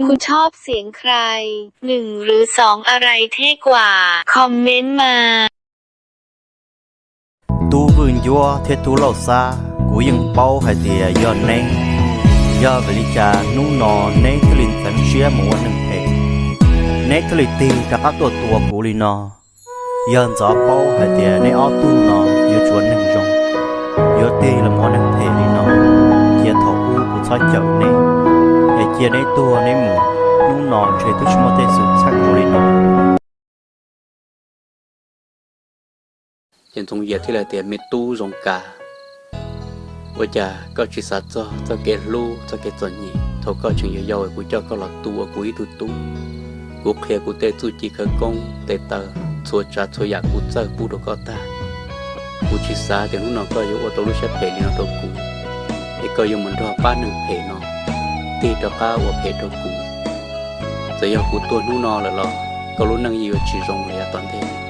คุณชอบเสียงใคร หนึ่งหรือสอง อะไรเท่กว่า คอมเมนต์มา Tub Vwj Ncuab thiab Tub Lauj Xab, kuv yeej paub hais tias yog neb. Yog vim li cas hnub no neb thiaj li ntxeev siab mus ua neeg phem? Neb thiaj li tig rov qab tuaj tua kuv li no? Yog ntxov paub hais tias neb ob tug no yuav tsis ua neeg zoo, yuav tig los ua neeg phem li no, cia thaum ub kuv txhob cawm neb, es cia neb tuag neb mus. Hnub no ntshe twb tsis muaj tej xwm txheej zoo li no. Ces Ntxoov Yias thiaj li tias, Me tub Zoo Kav, ua cas koj tsis xav txog txoj kev hlub txoj kev txom nyem thaum koj tseem yau yau es kuv coj koj los tu ua kuv ib tug tub? Kuv qhia kuv tej txuj ci khawv koob tes taw txhua tsav txhua yam kuv txawj pub rau koj tag. Kuv tsis xav tias hnub no koj yuav ua tau lub siab phem li no rau kuv, es koj yuav mus nrog pab neeg phem no tig rov qab ua phem rau kuv. Txawm yog kuv tuag hnub no lawm los koj lub neej yeej yuav tsis zoo li yav tom ntej.